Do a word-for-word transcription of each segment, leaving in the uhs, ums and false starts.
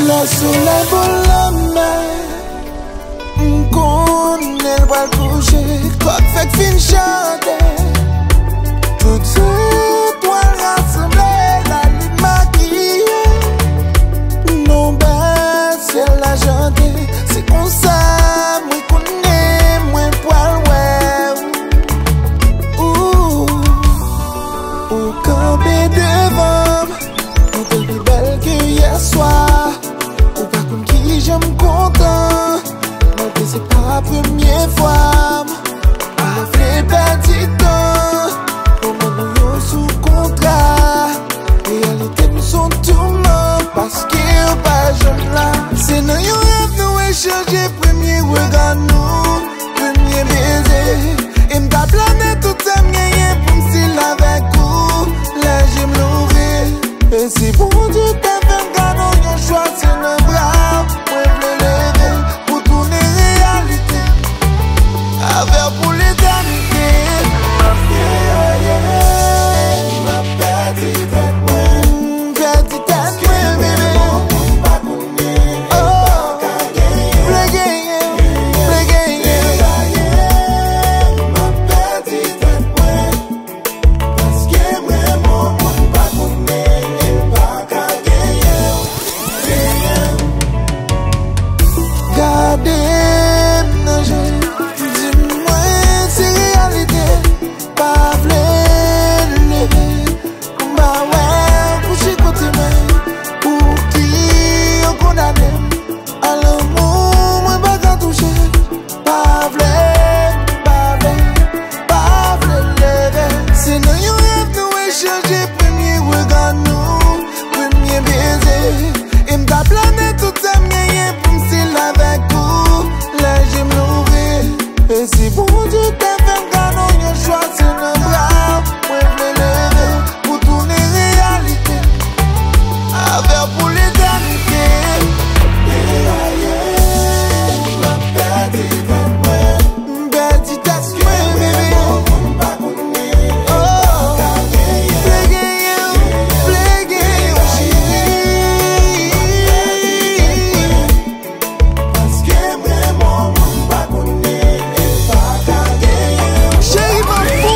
Lè solèy bò lanmè, m konnen l pral kouche. Kòk fèk fin chante, tout zetwal rasanble, lalin makiye. Non bèl syèl la chante, se konsa mwen konnen mwen pral wè w. Ou, ou kanpe devan m, ou te pi bèl ke yè swa. Ou pa konn kijan m kontan, malgre se pa premye fwa m. M pa vle pèdi tan, moman nou yo sou kontra. Reyalite m se yon touman, paske w pa janm la. Se nan yon rèv nou echanje premye rega nou, premye beze. E m ta plane tout sa m genyen pou m stil avèk ou, lè je m louvri. E si Bondye te fè m gade w yon chwa, se nan bra w mwen vle leve pou tounen reyalite avè w pou letènite. Yeah, yeah, yeah. M ap pèdi tèt mwen. M pèdi tèt mwen, bebe. Oh, m vle genyen w, m vle genyen w. M ap pèdi tèt mwen. Paske mwen renmen w, moun pa konnen, e m pa ka genyen w, genyen w. Gade m nan je, di mwen se reyalite, pa vle leve, m pa wè w kouche kote mwen, pouki yo kondane m? A lanmou mwen pa ka touche, pa vle, pa vle, pa vle leve. Se nan yon rèv nou echanje premye rega nou, premye beze. E m ta plane tout sa m genyen pou m stil avèk ou, lè je m louvri. E si Bondye te fè m gade w yon chwa, se nan bra w mwen vle leve pou tounen reyalite avè w pou letènite. Yeah, yeah, m ap pèdi tèt mwen. M pèdi tèt mwen, bebe. Oh, vle genyen w, vle genyen w, cheri. Paske mwen renmen w, moun pa konnen, e m pa ka genyen w. Cheri, m ap fou.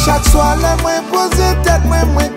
Chak swa lè mwen poze tèt mwen, mwen